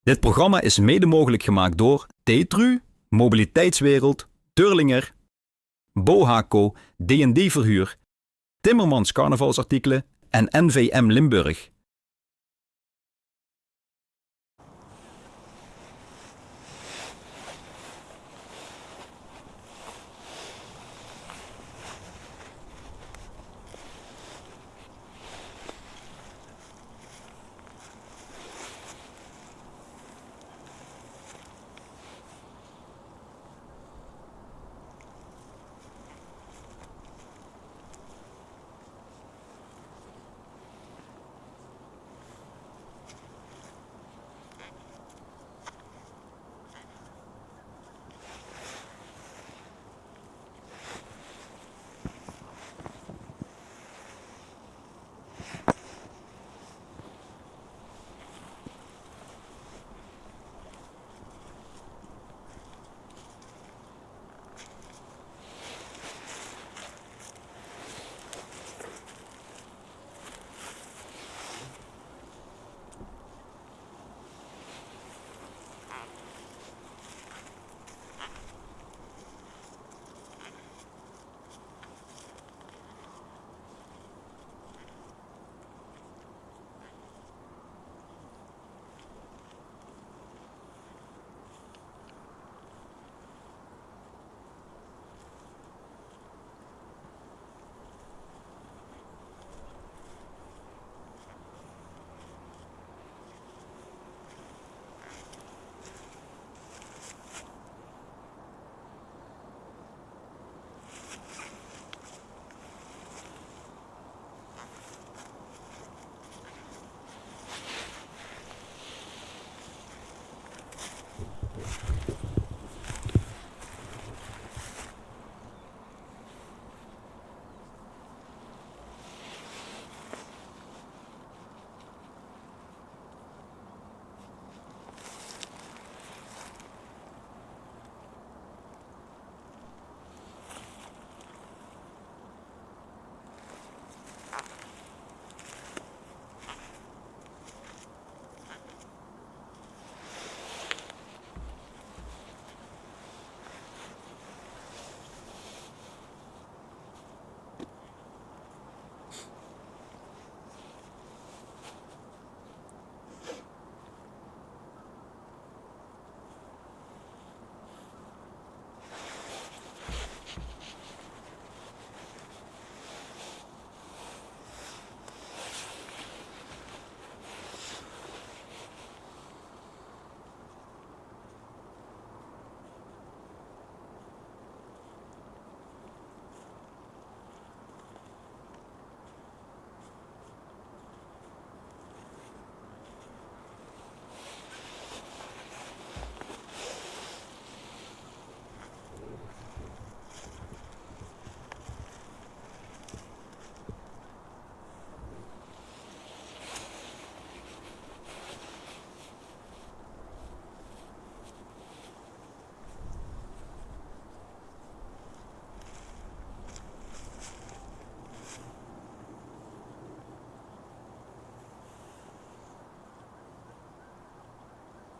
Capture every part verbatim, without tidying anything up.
Dit programma is mede mogelijk gemaakt door Tetru, Mobiliteitswereld, Durlinger, Bohaco, D en D Verhuur, Timmermans Carnavalsartikelen en N V M Limburg.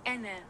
Enne.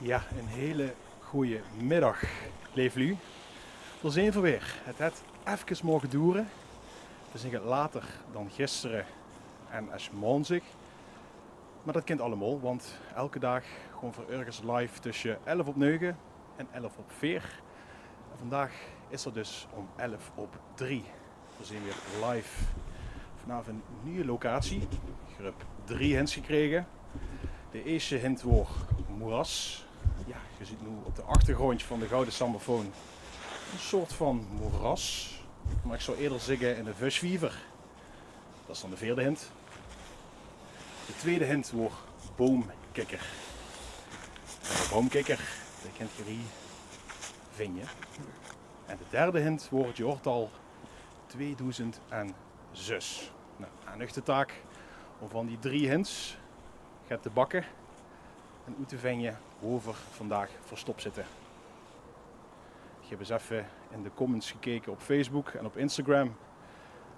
Ja, een hele goeie middag, leef luuj. Dao zeen v'r weer. Het het efkes moge doere. V'r zeen get later dan gisteren en es maondig. Mer det kint allemaol, want eder daag gaon v'r örges live tösse elf op neuge en elf op veer. En vandaag is 't dus óm elf op drie. V'r zeen weer live vanaaf ein nuje locatie. Geer höb drie hints gekrege. De ieësjte hint waor moeras. Jao, geer zeet noe op de achtergróndj van de Gouwe Sambafoon ein soort van moeras. Mer ich zou ieëder zègke ein vösjwiever. Det is dan de veerde hint. De twiede hint waor boumkikker. En de boumkikker, dae kint geer hie vinje. En de derde hint waor 't jaortal tweedoezend en zes. Noe, aan uch de taak óm van die drie hints get te bakke en oet te vinje wo v'r vandaag verstop zitte. Ich höb ins effe in de comments gekeke op Facebook en op Instagram.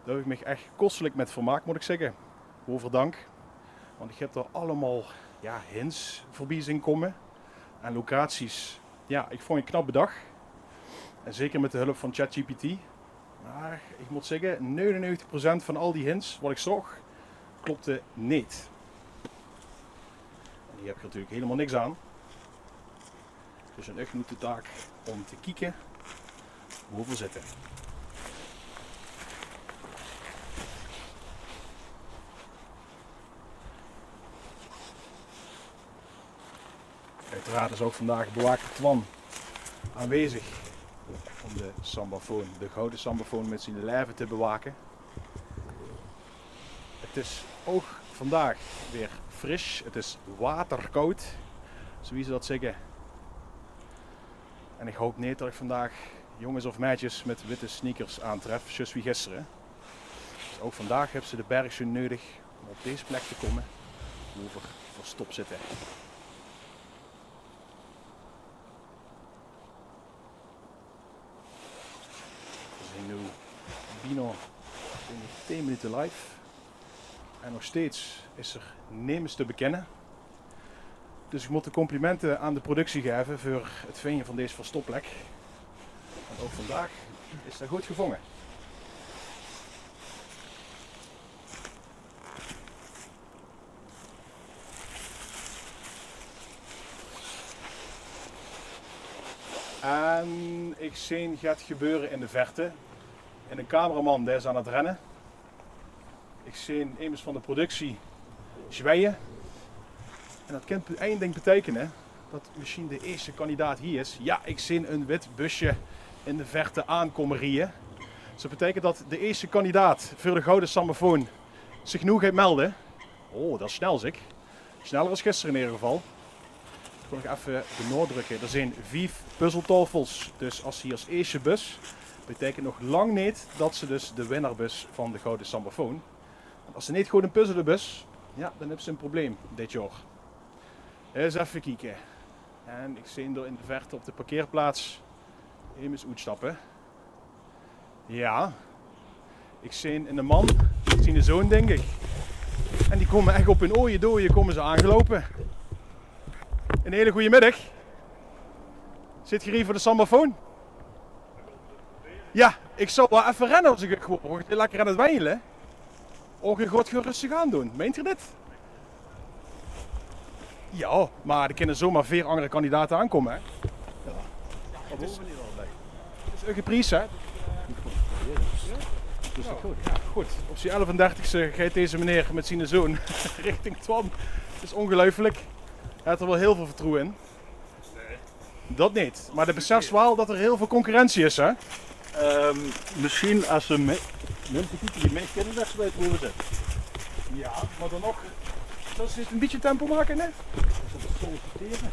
Dao höb ich mich ech kostelik mit vermaak, mót ich zègke. Waorveur dank. Want ich höb d'r allemaol, jao, hints veurbie zeen kómme. En locaties. Jao, ich vónj 't knap bedach. En zeker mit de hulp van ChatGPT. Mer ich mót zègke, negenennegentig procent van al die hints waat ich zoch, klopde neet. En hie höb ich natuurlik hielemaol niks aan. Dus aan uch noe de taak óm te kieke wo v'r zitte. Oeteraard is ouch vandaag bewaker Twan aanwezig óm de sambafoon, de Gouwe Sambafoon mit zien laeve te bewake. 't Is ouch vandaag weer fris. 't Is waterkaod, zoewie ze det zègke. En ich haop neet det ich vandaag jónges of maedjes mit witte sneakers aantref, zjus wie gister. Dus ouch vandaag höbbe ze de berg sjoen neudig óm op dees plek te kómme wo v'r verstop zitte. V'r zeen noe bienao, ich dink, tieën minute live. En nog steeds is d'r nemes te bekinne. Dus ich mót de complimente aan de productie gaeve veur 't vinje van dees verstopplek. Want ouch vandaag is 'r good gevónge. En ich zeen get gebeure in de verte. En eine cameraman, dae is aan 't renne. Ich zeen emes van de productie zwieje. En det kin ein dink beteikene, det mesjien de ieësjte kandidaat hie is. Jao, ich zeen ein wit busje in de verte aankómme rieje. Dus det beteikent det de ieësjte kandidaat veur de Gouwe Sambafoon zich noe geit melde. Oh, det is snel, zeg. Sneller es gister in eder geval. Ich wil nog effe benaodrökke, d'r zeen vief puzzeltaofels. Dus es se hie es ieësjte bös, beteikent nog lang neet det se dus de winnaar bös van de Gouwe Sambafoon. Want es se neet good in puzzele bös, jao, dan höbs se ein probleem dit jaor. Ins effe kieke. En ich zeen dao in de verte op de parkeerplaats emes oetstappe. Jao. Ich zeen eine man, ziene zoon, dink ich. En die kómme ech op hun oje doje kómme ze aangeloupe. Eine hele gooje middig. Zit geer hie veur de sambafoon? Jao, ich zou waal effe renne es ich uch waor. Lekker aan 't wenjele. Och, geer gaot gewoon rustig aandoon. Meint geer dit? Jao, mer d'r kinne zomaar veer anger kandidate aankómme, hè? Jao. Det is, det is ein hoge pries, hè? Dus det is good. Jao, good. Op zien elfendertigste geit deze meneer mit ziene zoon richting Twan. Det is óngeluifelik. Hae haet d'r waal hiel väöl vertroewe in. Det neet. Mer de besefs waal det d'r hiel väöl concurrentie is, hè? Ehm, mesjien es ze me-, minse kieke die mich kinne, det ze weite wo v'r zitte. Jao, mer dan nog. Zólle ze neet ein bietje tempo make, hè? Is det sollicitere?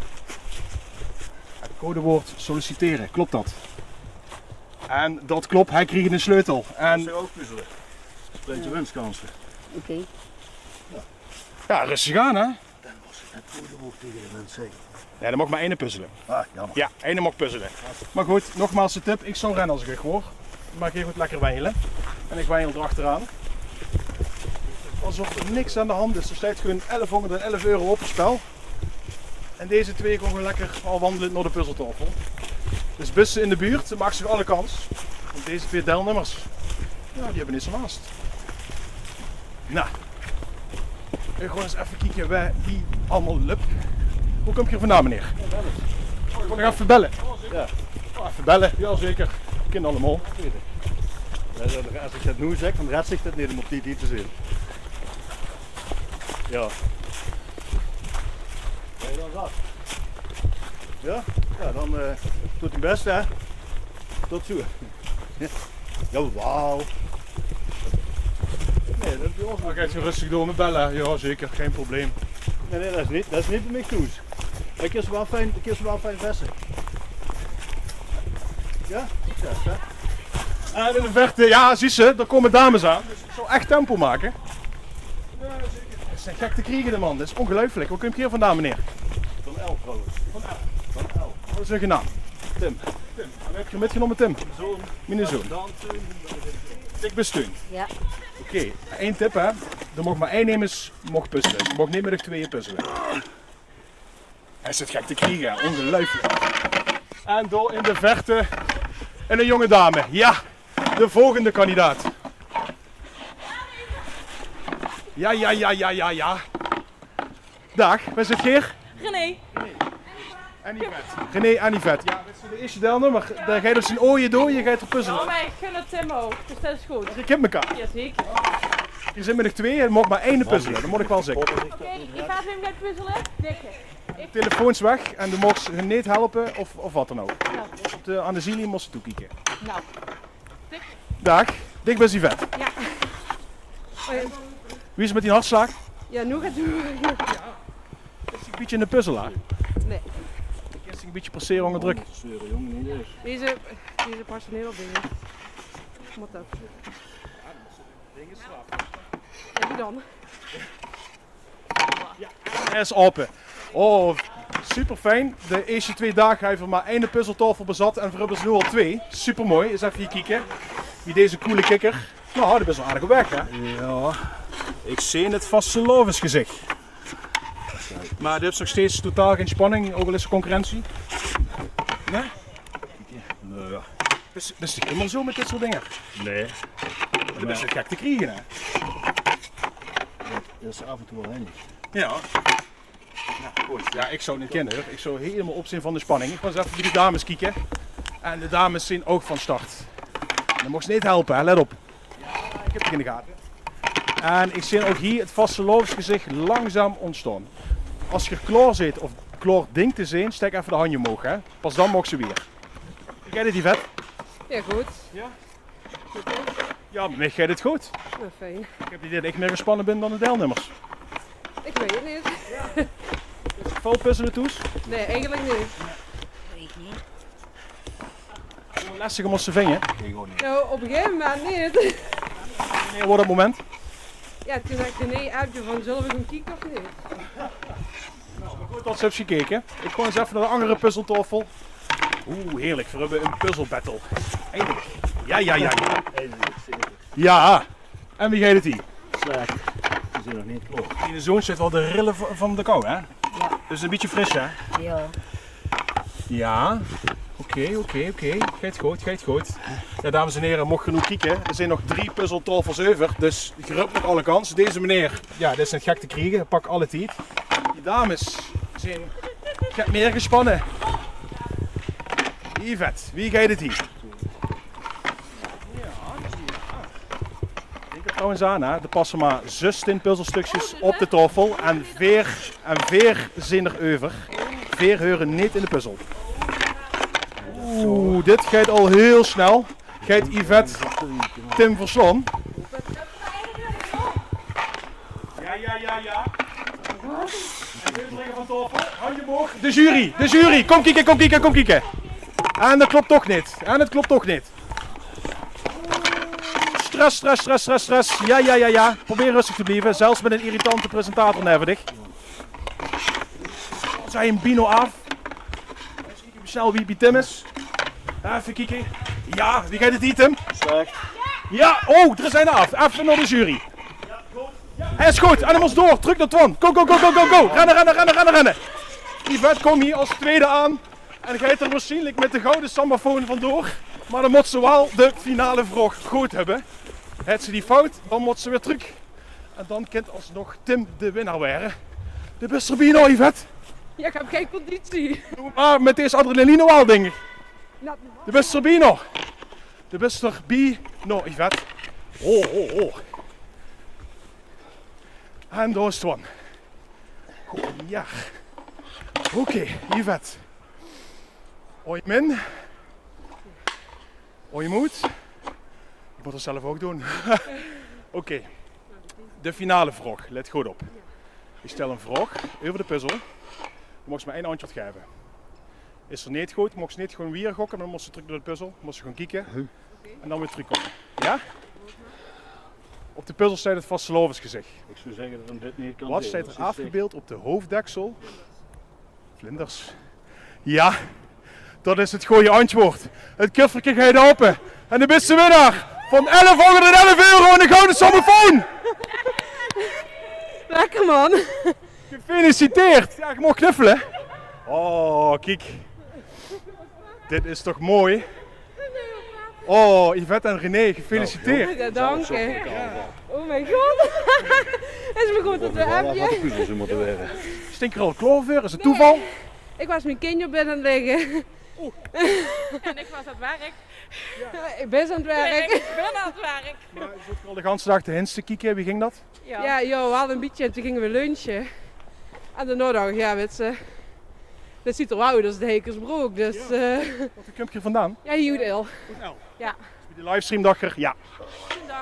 't Codewoord sollicitere, klop det? En det klop, hae krieg eine sleutel. En ouch puzzele. Splitse winskanse. Oké. Jao, rustig aan, hè? Dan mós se 't gooj ouch taenge de mins zègke. Jao, dan maag mer eine puzzele. Ah, jaomer. Jao, eine maag puzzele. Mer good, nogmaals de tip, ich zou renne es ich uch waor. Mer geer gaot lekker wenjele. En ich wenjel d'r achteraan. Esof d'r niks aan de hand is. D'r steit gewoon elfhóngerdelf euro op 't spel. En deze twee gaon gewoon lekker al wanjele nao de puzzeltaofel. Dus bis se in de buurt, maaks se alle kans. Want deze twee deilnummers, jao, die höbbe neet zoväöl haos. Noe. Gaon ins effe kieke wae hie allemaol löp. Wo kump geer vandaan, meneer? Gaon nog effe belle. Jao. Oh, effe belle, jao zeker. Kin allemaol. Jao, es ich det noe zèk, dan redt zich det neet óm op die tied te zeen. Jao. Jao? Jao, dan, eh, doot uch bès, hè. Tot zoe. Jawel. Nae, det is bie ós. Mer geit geer röstig door mit belle? Jao, zeker, gein probleem. Nae, nae, det is neet, det is neet bie mich thoes. Mer ich kin ze waal fijn, ich kin ze waal fijn vèsse. Jao? Succes, hè? En in de verte, jao, zuus se, dao kómme dames aan. Dus ich zou ech tempo make. Det is gek te kriege, de man. Det is ongeluifelik. Wo kump geer vandaan, meneer? Van El, trouwens. Van El? Van El. Wat is uche naam? Tim. Tim. En wae höb geer mitgenómme, Tim? Miene zoon. Miene zoon. Dik besteun. Jao. Oké, ein tip, hè. D'r maag mer ein nemes maag puzzele. D'r maag neet mit uch tweeë puzzele. Hae zit gek te kriege, hè. Ongeluifelik. En dao in de verte ein jónge dame. Jao, de volgende kandidaat. Jao, jao, jao, jao, jao, jao. Daag, wae zit geer? René. En Yvette. René en Yvette. Jao, det is de ierste deilnummer. Dae geit op zien oje doje, geit d'r puzzele. Oh, mer ich gun 't Tim ouch, dus det is good. Geer kint mekaar. Jao, zeker. Geer zit mit uch tweeë, d'r maag mer eine puzzele, det mót ich waal zègke. Oké, ich gaon effe mit puzzele. Dikke. Telefoons weg en doe moogs hun neet helpe of, of wat dan ouch. Jao. Op de, aan de zielinie mós se toekieke. Nou. Daag, dich bis Yvette. Jao. Wie is 't mit dien hartslaag? Jao, noe geit 't. Is 't e bietje 'ne puzzelaar? Nae. Is 't e bietje passere ónger drök? Deze, deze past neet op, dink ich. Mót det. Jao, wie dan? Hae is aope. Oh, superfijn. De ierste twee daag höbbe v'r mer eine puzzeltaofel bezat en v'r höbbe ze noe al twee. Supermooi. Ins effe hie kieke. Wie deze coole kikker. Nou, dae is waal aardig op weg, hè? Jao. Ich zeen 't vastelaovesgezich. Mer doe höbs nog steeds totaal gein spanning, ouch al is d'r concurrentie. Nae? Nae, jao. Bis, bis dich ummer zoe mit dit soort dinger? Nae. Doe bis gek te kriege, hè? Det is aaf en toe waal heilig. Jao. Jao, good. Jao, ich zou 't neet kinne, huur. Ich zou hielemaol op zeen van de spanning. Ich gaon ins effe bie de dames kieke. En de dames zeen ouch van start. Dan moogs se neet helpe, hè? Let op. Jao, ich höb dich in de gate. En ich zeen ouch hie 't vastelaovesgezich langzaam óntstaon. Es geer klaor zeet of klaor dinkt te zeen, staek effe de handj ómhoeg, hè. Pas dan moogs se weer. Wie geit 't, Yvette? Jao, good. Jao? Jao, bie mich geit 't good. Nou, fijn. Ich höb 't idee det ich mier gespanne bin dan de deilnummers. Ich weit 't neet. Väöl puzzele thoes? Nae, eigelik neet. Weit ich neet. Zoe lestig óm ós te vinge. Nou, op e gegaeve moment neet. Wanneer waor det moment? Jao, toen ich René appde van: "Zölle v'r gaon kieke of neet?" Nou, mer good det se höbs gekeke. Ich gaon ins effe nao de anger puzzeltaofel. Oeh, heerlik. V'r höbbe ein puzzelbattle. Eindelik. Jao, jao, jao, jao. Eindelik, zeker. Jao. En wie geit 't hie? Slech. V'r zeen nog neet klaor. Diene zoon zit waal te rille va-, van de kou, hè? Jao. Dus ein bietje fris, hè? Jao. Jao. Oké, oké, oké. Geit good, geit good. Jao, dames en here, moch geer noe kieke, d'r zeen nog drie puzzeltaofels euver, dus geer höb nog alle kans. Deze meneer, jao, dae is neet gek te kriege, pak alle tied. Die dames zeen get mier gespanne. Yvette, wie geit 't hie? Dink d'r trouwens aan, hè. D'r passe mer zestien puzzelstökskes op de taofel en veer, en veer zeen d'r euver. Veer heure neet in de puzzel. Oeh, dit geit al hiel snel. Geit Yvette Tim verslaon? Jao, jao, jao, jao. En veer terug van taofel. Handj ómhoeg. De jury, de jury. Kóm kieke, kóm kieke, kóm kieke. En det klop toch neet. En 't klop toch neet. Stress, stress, stress, stress, stress. Jao, jao, jao, jao. Probeer rustig te blieve, zelfs mit ein irritante presentator naeve dich. Zeen bino aaf. Ins kieke wie snel wie bie Tim is. Effe kieke. Jao, wie geit 't hie, Tim? Slech. Jao, oh, d'r is eine aaf. Effe nao de jury. Hae is good. En hae mós door. Trök nao Twan. Go, go, go, go, go, go. Renne, renne, renne, renne, renne. Yvette kump hie es twiede aan. En geit d'r waarsjienlik mit de gouwe sambafoon vandoor. Mer dan mót ze waal de finale vraog good höbbe. Haet ze die fout, dan mót ze weer trök. En dan kint alsnog Tim de winnaar waere. De bis d'r bienao, Yvette. Jao, ich höb gein conditie. Doe mer mit dees adrenaline waal, dink ich. De bis d'r bienao. De bis d'r bienao, Yvette. Oh, oh, oh. En dao is 't dan. Jao. Oké, Yvette. Hoi Min. Hoi Moed. Ich mót 't zelf ouch doon. Oké. De finale vraog. Let good op. Ich stèl ein vraog euver de puzzel. Doe maags mer ein antjwaord gaeve. Is 'r neet good, maags se neet gewoon wiejer gokke, mer dan mós se trök nao de puzzel. Mós se gewoon kieke. En dan weer trökkómme. Jao? Op de puzzel steit 't vastelaovesgezich. Ich zou zègke det 'm dit neet kan zeen. Waat steit 'r aafgebeeld op de hoofdeksel? Vlinders. Jao, det is 't gooj antjwaord. 't Kufferke geit aope. En de bis de winnaar van elfhóngerdelf euro en de gouwe sammefoon. Lekker, man. Gefeliciteerd. Jao, ich maag knuffele. Oh, kiek. Dit is toch mooi? Oh, Yvette en René, gefeliciteerd. Jao, dank dich. Oh mien god. Is mer good det v'r... Waat 'n puzzel zou mótte waere. Stóng geer al klaor veur? Is 't toeval? Ich waas mien kinjer bèd aan 't lègke. En ich waas aan 't werk. Ich bön aan 't werk. Ich bön aan 't werk. Mer zoot geer al de ganse daag de hinds te kieke? Wie ging det? Jao, jao, waal e bietje. En toen ginge v'r lunche. En daonao dach ich, jao, wits se, det zuut d'r waal oet es de Heikersbrook. Dus, eh. Wo kump geer vandaan? Jao, hie oet El. Oet El. Jao. Dus bie de livestream dach geer, jao.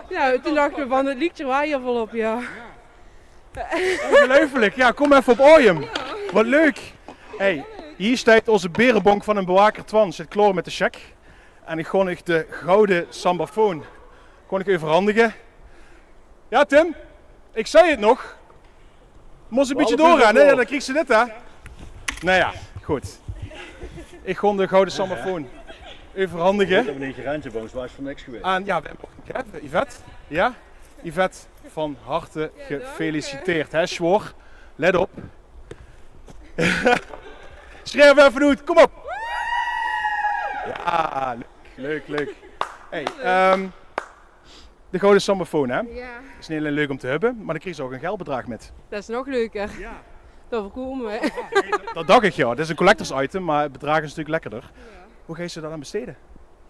Jao, toen dachte v'r van, 't liek d'r waal hie waal op, jao. Ongeluifelik. Jao, kóm effe op aojem. Waat leuk. Hey, hie steit ózze beerebónk van eine bewaker, Twan, zit klaor mit de cheque. En ich gaon uch de gouwe sambafoon gaon ich euverhandige. Jao, Tim, ich zag 't nog. Mós e bietje doorrenne, hè? Jao, dan kriegs se dit, hè? Noe jao, good. Ich gaon de gouwe sambafoon euverhandige. Veer höbbe neet gerendj, Boons, waas veur niks gewaes. Aan, jao, veer höbbe 'm gaeve, Yvette. Jao? Yvette, van harte gefeliciteerd, hè, Sjwor? Let op. Sjrief effe oet, kóm op. Jao, leuk, leuk, leuk. Hey, ehm, de gouwe sambafoon, hè? Jao. Is neet allein leuk óm te höbbe, mer dan kriegs se ouch e geldbedraag mit. Det is nog leuker. Jao. Det veur kómme. Jao, nae, det, det dach ich, jao. Det is ein collectors item, mer 't bedraag is natuurlik lekkerder. Jao. Wo geis se det aan bestede?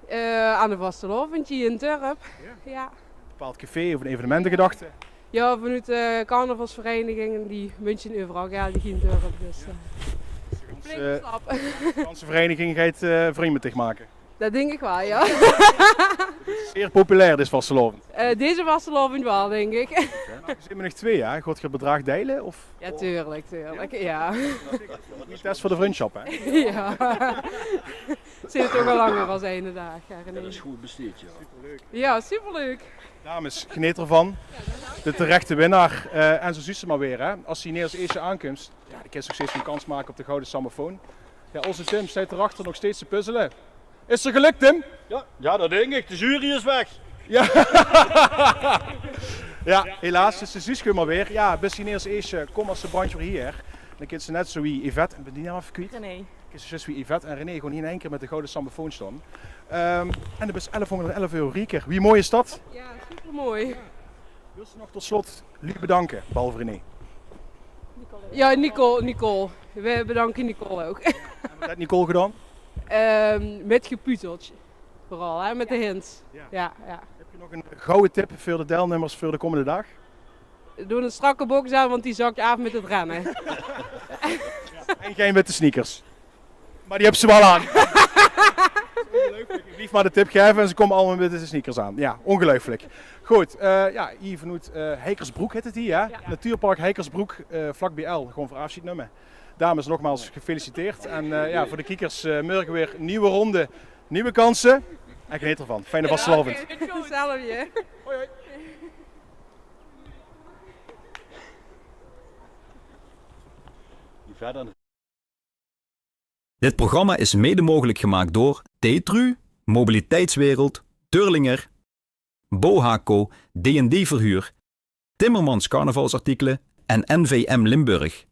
Eh, aan de vastelaovend hie in 't dörp. Jao? Jao. Ein bepaald café of ein evenement in gedachte? Jao, vanoet de carnavalsvereiniging, die muntsje euveral geldj hie in 't dörp. Dus, eh, flinke stap. De ganse vereiniging geit, eh, vrunj mit dich make. Det dink ich waal, jao. Zeer populair, dees vastelaovend. Eh, deze vastelaovend waal, dink ich. Oké. Mer nog twee, hè? Gaot geer 't bedraag deile, of? Jao, tuurlik, tuurlik, jao. Ein test veur de vrundsjap, hè? Jao. Zeen v'r toch al langer es eine daag, hè, René? Det is good besteed, jao. Jao, superleuk. Dames, geneet d'rvan. De terechte winnaar. Eh, en zoe zuus se mer weer, hè. Es se hie neet es ieësjte aankums, jao, dan kins se nog steeds ein kans make op de gouwe sambafoon. Jao, ózze Tim steit d'rachter nog steeds te puzzele. Is 't gelök, Tim? Jao, jao, det dink ich. De jury is weg. Jao. Jao, helaas, dus de zuus se mer weer. Jao, bis se hie neet es ieësjte, kóm es se brandj weer hie. Dan kins se net zoe wie Yvette, en bön die naam effe kwiet. René. Kins se zjus wie Yvette en René gewoon hie in ein kier mit de gouwe sambafoon staon. Ehm, en dan bis se elfhóngerdelf euro rieker. Wie mooi is det? Jao, supermooi. Wils se nog tot slot luuj bedanke, behalve René? Jao, Nicole, Nicole. Veer bedanke Nicole ouch. En waat haet Nicole gedaon? Ehm, mit gepuzeldj. Veural, hè, mit de hints. Jao. Jao, jao. Höbs se nog ein gouwe tip veur de deilnummers veur de kómmende daag? Doon ein strakke boks aan, want die zak aaf mit 't renne. En gein witte sneakers. Mer die höbs se waal aan. Blief mer de tip gaeve en ze kómme allemaol mit de sneakers aan. Jao, ongeluifelik. Good, eh, jao, hie vanoet, eh, Heikersbrook hèt 't hie, hè? Jao. Natuurpark Heikersbrook, eh, vlak bie El. Gewoon veur aafsjeid numme. Dames, nogmaals gefeliciteerd. En, eh, jao, veur de kiekers, eh, mörge weer nuuj ronde, nuuj kanse. En geneet d'rvan. Fijne vastelaovend. Jao, oké. Good zo. Zelfde. Hoi, hoi. Dit programma is mede mogelijk gemaakt door Tetru, Mobiliteitswereld, Turlinger, Bohaco, D en D Verhuur, Timmermans Carnavalsartikelen en N V M Limburg.